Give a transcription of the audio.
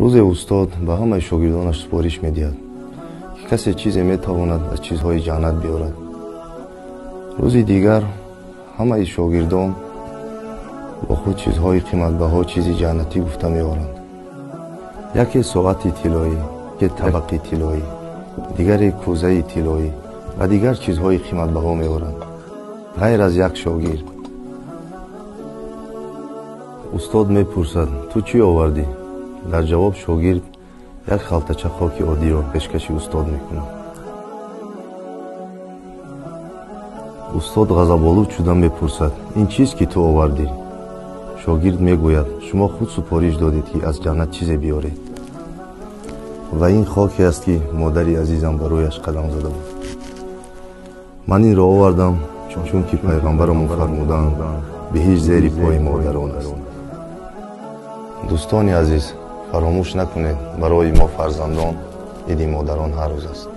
Рӯзе устод ба ҳамаи шогирдонаш супориш медиҳад, ки касе чизе метавонад аз чизҳои ҷаннат биёрад. Рӯзи дигар ҳамаи шогирдон бо худ чизҳои қиматбаҳо, чизи ҷаннатӣ гуфта меоранд. Яке соати тиллоӣ, яке табақи тиллоӣ, дигаре кӯзаи тиллоӣ ва дигар чизҳои қиматбаҳо меоранд, ғайр аз як шогирд. Устод мепурсад: ту чӣ овардӣ? Дар ҷавоб шогирд як халтача хоки оддиро пешкаши устод мекунад. Устод ғазаболуд шуда мепурсад: ин чист, ки ту овардӣ? Шогирд мегӯяд: шумо худ супориш додед, ки аз ҷаннат чизе биёред, ва ин хоке аст, ки модари азизам ба рӯяш қадам зада буд. Ман инро овардам, чунки пайғамбарамон фармуданд: биҳишт зери пои модарон аст. Дӯстони азиз, фаромӯш накунед, барои мо фарзандон иди модарон ҳар рӯз аст.